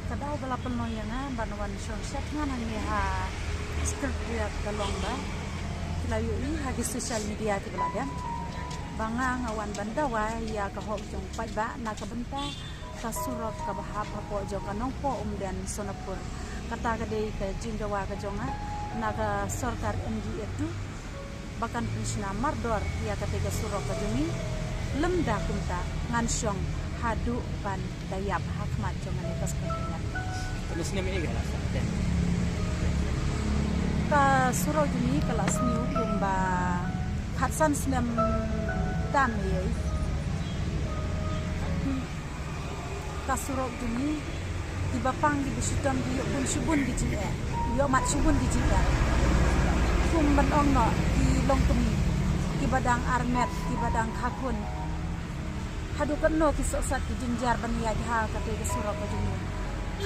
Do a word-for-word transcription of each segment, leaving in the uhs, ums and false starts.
Ka daw ba la pynlong ïa nga ban wan shong sha thngan hangne ha Secretariat, ka long ba ki la ïohi ha ki social media kiba la dep ba nga, nga wan ban dawa ïa ka hok jong paidbah na ka bynta ka surok kaba hap hapoh jong ka Nongpoh Umden Sonapur. Kata ka dei ka jingdawa ka jong nga na ka sorkar M D A two ba kan pynshna mardor ïa kata ka surok ka jong ngi. Lymda kumta ngan shong haduh ban da ïap ha khmat jong kane ka Secretariat. Kane snem ïa ka la sah ten. Ka surok jong ngi ka la sniew kumba khatsan snem tam ïa. Ka surok jong ngi, kiba pang kiba shitom ki ïoh bun shibun ki jingeh, ïoh mat shibun ki jingeh. Kum ban ong noh ki longkmie, kiba dang armet, kiba dang khakhun. Haduh katno ki sohsat ki jynjar ban ïaid ha kata ka surok ka jong ngi.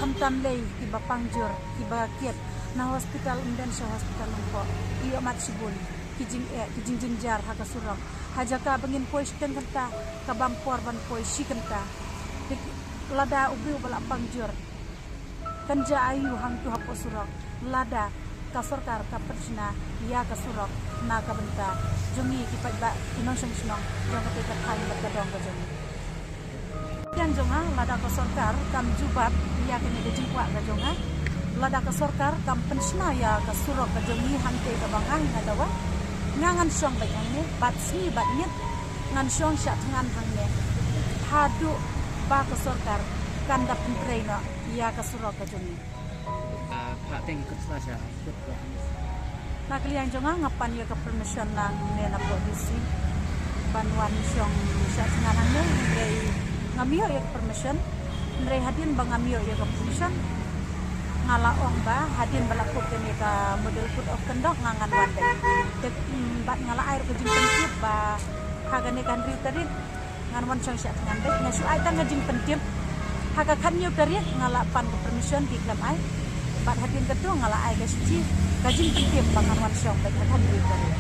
Khamtam lei kiba pang jur, kiba kit na hospital Umden sha hospital Nongpoh, ïoh mat shibun ki jingeh, ki jingjynjar ha ka surok. Ha jaka ba ngin poi shiteng kynta, ka bam por ban poi shi kynta. Te lada u briew ba la pang jur, kan jia aiu hangtu hapoh surok lada ka sorkar ka pynshna ïa ka surok na ka bynta jong ngi ki paidbah ki nongshong shnong jong kata ka thaiñ bad ka dong ka jong ngi. Ka liang jong nga, lada ka sorkar kam jubab ïa kane ka jingkwah ka jong nga, lada ka sorkar kam pynshna ïa ka surok ka jong ngi hangtei kaba nga hi nga dawa, nga ngan shong beit hangne bad sngi bad miet, ngan shong shah thngan hangne haduh ba ka sorkar kan da pyntrei noh ïa ka surok ka jong ngi. Ah, phah teng kut sla sha kut ko. Na ka liang jong nga, nga pan ïa ka permission nangne na pdeng D C ban wan shong shah thngan hangne, hynrei ngam ïoh ïa ka permission. Hynrei hadien ba ngam ïoh ïa ka permission, nga la ong ba hadien ba la put kane ka model code of conduct nga ngan wan beit. Te, mm, bad nga la ai ruh ka jingpyntip ba ha kane ka hynriew tarik ngan wan shong shah thngan beit. Nga shu ai tang ka jingpyntip. Ha ka khathynñiew tarik nga la pan ka permission, ki khlem ai. Bad hadien katto nga la ai ka shithi, ka jingpyntip ba ngan wan shong beit ha ka hynriew tarik.